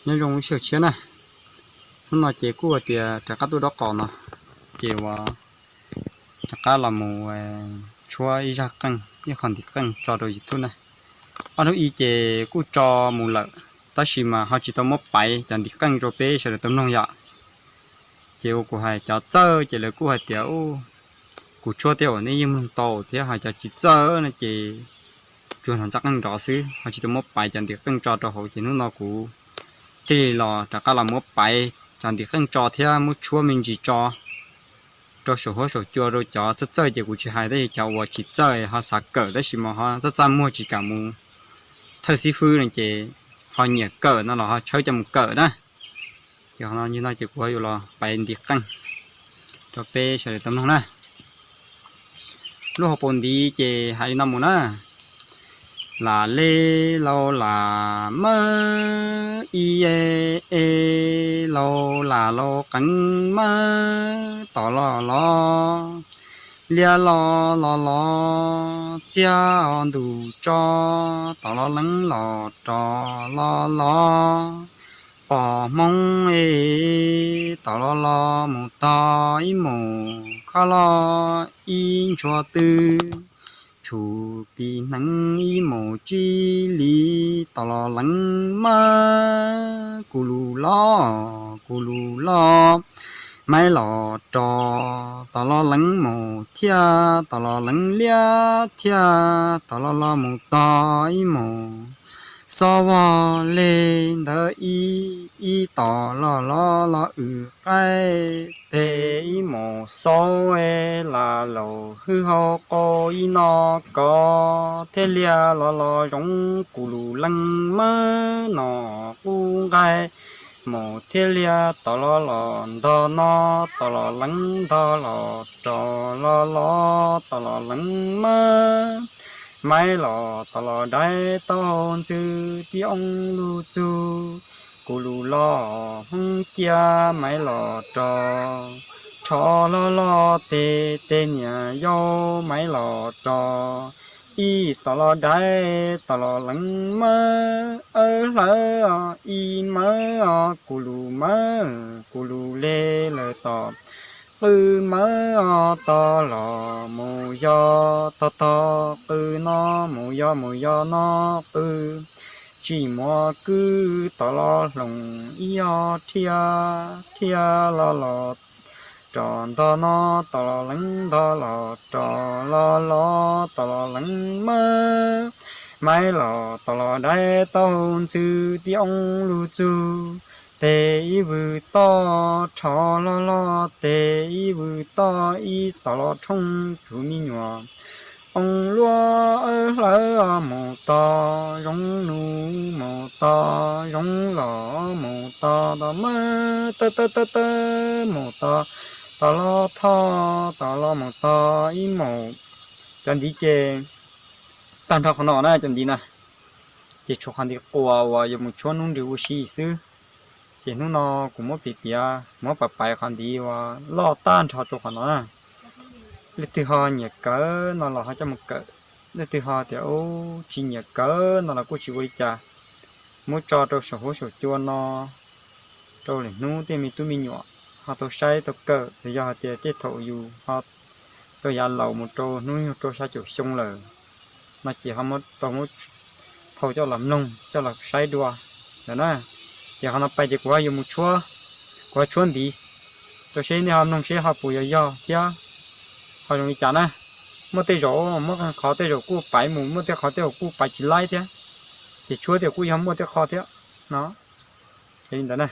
Nyob zoo ib sij hawm tshiab na, hnub no ces kuj hais tias rov qab tuaj dob qos no, ces uas rov qab los mus tshuab ib zaj qeej, ib qho ntiv qeej tso rau YouTube na. Ob hnub i ces kuj tso mus lawm, tab sis mas ho tsis tau muab paiv cov ntiv qeej rau peb sawv daws tau mloog yom. Ces uas kuv hais cov txawj ces lawv kuj hais tias kuv tshuab thiab uas nej yeej mloog tau thiab, hais cov tsis txawj no ces tsuas hnov ntsaj qeej nrov xwb, ho tsis tau muab paiv cov ntiv qeej tso rau hauv. Ces hnub no kuv thiaj li los rov qab los muab paiv cov ntiv qeej tso thiab muab tshuab me ntsis tso rau saum huab saum cua rau cov txawj txawj ces kuv tsis hais, tab sis cov uas tsis txawj ho xav kawm tab sis mas ho txaj txaj muag tsis kam mus thawj xib fwb no ces ho nyiam kawm no los ho tshawb coj mus kawm na. Ces no ces kuv yuav los paiv ntiv qeej rau peb sawv daws tau mloog na. Lub hauv paus ntiv ces hais li no mus na: Lam le laus lam mab i e, laus lam laus qeev mab tom los los, liab los los los, txiag ntus tso, tom los leev los rov los los, pom hmoob e, tom los los mus tog ib mus khob loj ib ntshua tw, tshum pis hneev ib mus tsib li, tom los leev mab, kuv lus loj kuv lus loj, maiv los rov, tom los leev mus thiab, tom los leev liab thiab, tom los los mus tog ib mus xob vog le ntawd ib, ib tom los los los wm qaib tes ib mus xaub lam laus hwj hauv qau ib no kov thiab liab los los zoov kuv lus leej mab no qub nqaij mus thiab liab tom los los ntog no, tom los leev ntog los rov los los tom los leev mab, maiv los tom los daiv tau ntxwb tib oob lug txug, kuv lus los hoob cia maiv los rov, rho log log tes tes niam yau maiv los rov, ib tom los daiv tom los leev mab, awb hlawv ib mawb os kuv lus mawb, kuv lus le lawm tom qw mawb os, tog los mus yog tog, tog qw no mus yog mus yog no qw, tsim muaj kwj tom los hloov ib yog rhiab, rhiab los los rov ntog no, tom los leev ntog los rov los los tom los leev mab, maiv los tom los daiv tau ntxwb tib oob lug txug, tes ib vwm toj rho log log tes ib vwm toj ib tom los rhooj tsuv me nyuam oob luaj, awb hlawv mus tog zoov nus mus tog zoov los mus tog tom mab, tawb tawb tawb tawb mus tog, tom los thoj tom los mus tog ib mus. Cov ntiv ces tag nrho qhov no na, cov ntiv na, ces tshuav qhov ntiv quas uas yuav mus tshuab hnub nrws ua si xwb. Ces hnub no kuv muab piav piav, muab paiv paiv qhov ntiv uas loj tag nrho rau qhov no na. Leej twg ho nyiam kawm no los ho coj mus kawm, leej twg ho tias ub tsis nyiam kawm no los kuj tsis ua li cas, muab tso rau saum huab saum cua no rau lwm hnub tej me tub me nyuam ho tau saib tau kawm, los yog hais tias tej thaum yus ho rau yav laus mus rau hnub nyoog rau xya caum xyoo lawm no ces ho muab tau muab phau coj los mloog coj los saib dua ntawd na. Ces qhov no pais ces kuv ho yuav mus tshuab, kuv ho tshuab ntiv rau seb nej ho mloog seb ho puas yuav yog thiab ho zoo li cas na. Muaj tej zaum muab qee qhov tej zaum kuj paiv mus, muaj tej qhov tej zaum kuj paiv tsis laib thiab, ces tshuab tej zaum kuj yog muaj tej qho thiab no. Ces li ntawd na.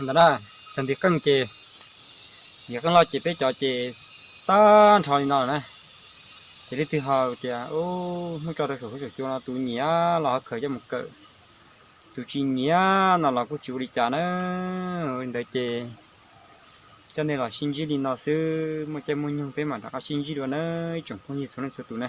Ntawd na, cov ntiv qeej ces, ntiv qeej loj ces peb cov ces tag nrho li no na. Ces leej twg ho tias, ub, muab tso rau saum huab saum cua no, tus nyiam los ho khaws coj mus kawm, tus tsis nyiam no los kuj tsis ua li cas na. Li ntawd ces coj nej los sib ntsib li no xwb, muaj caij muaj nyoog peb mam rov qab sib ntsib dua na, ib tsoom phooj ywg txhua leej txhua tus na.